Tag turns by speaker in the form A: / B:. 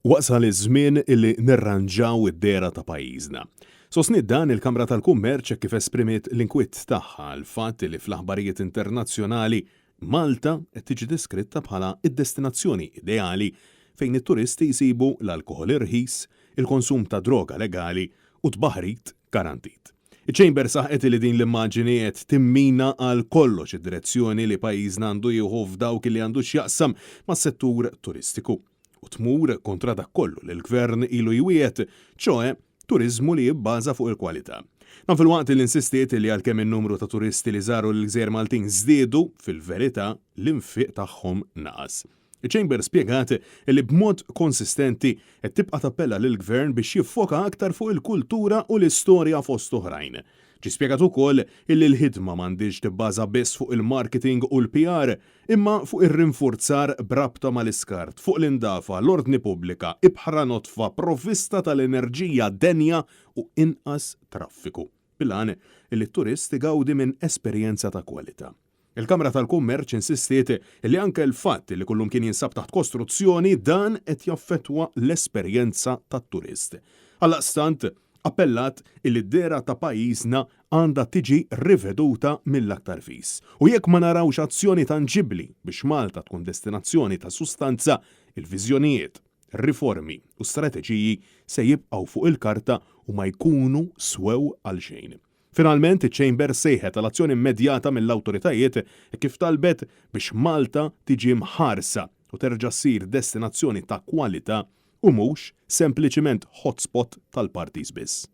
A: Wasal iż-żmien illi nirranġaw id-dehra ta' pajjiżna. Sostniet dan il-Kamra tal-Kummerċ hekk kif esprimiet l-inkwiet tagħha għall-fatt li fl-aħbarijiet internazzjonali Malta qed tiġi deskritta bħala d-destinazzjoni ideali fejn it-turisti jsibu l-alkoħol irħis, il-konsum ta' droga legali u tbaħrid garantit. Iċ-Chamber saħqet li din l-immaġini qed timmina għal kollox id-direzzjoni li pajjiżna għandu jieħu f'dawk li għandu x'jaqsam mas-settur turistiku u tmur kontra dak kollu li l-Gvern ilu jwiegħed, ċoe turiżmu li jibbaża fuq il-kwalità. Dan filwaqt li insistiet li għalkemm in-numru ta' turisti li żaru l-gżejjer Maltin żdiedu, fil-verità l-infiq tagħhom naqas. Iċ-Chamber spjegat li b'mod konsistenti qed tibqa' tappella lill-Gvern biex jiffoka aktar fuq il-kultura u l-istorja fost oħrajn. Ġie spjegat ukoll illi l-ħidma m'għandhiex tibbaża biss fuq il-marketing u l-PR, imma fuq ir-rinfurzar b'rabta mal-iskart, fuq l-indafa, l-ordni pubblika, ibħra nodfa, provvista tal-enerġija denja u inqas traffiku, bil-għan illi t-turist igawdi minn esperjenza ta' kwalità. Il-Kamra tal-Kummerċ insistiet li anke l-fatt li kullumkien jinsab taħt kostruzzjoni dan qed jaffettwa l-esperjenza tat-turist. Għaldaqstant, appellat illi d-dehra ta' pajjiżna għandha tiġi riveduta mill-aktar fis. U jekk ma narawx azzjoni tanġibbli biex Malta tkun destinazzjoni ta' sustanza, il-viżjonijiet, riformi u strateġiji se jibqgħu fuq il-karta u ma jkunu swew għal xejn. Finalment, iċ-Chamber sejħet għal azzjoni immedjata mill-awtoritajiet hekk kif talbet biex Malta tiġi mħarsa u terġa' ssir destinazzjoni ta' kwalità u mhux sempliċiment hotspot tal-parties biss.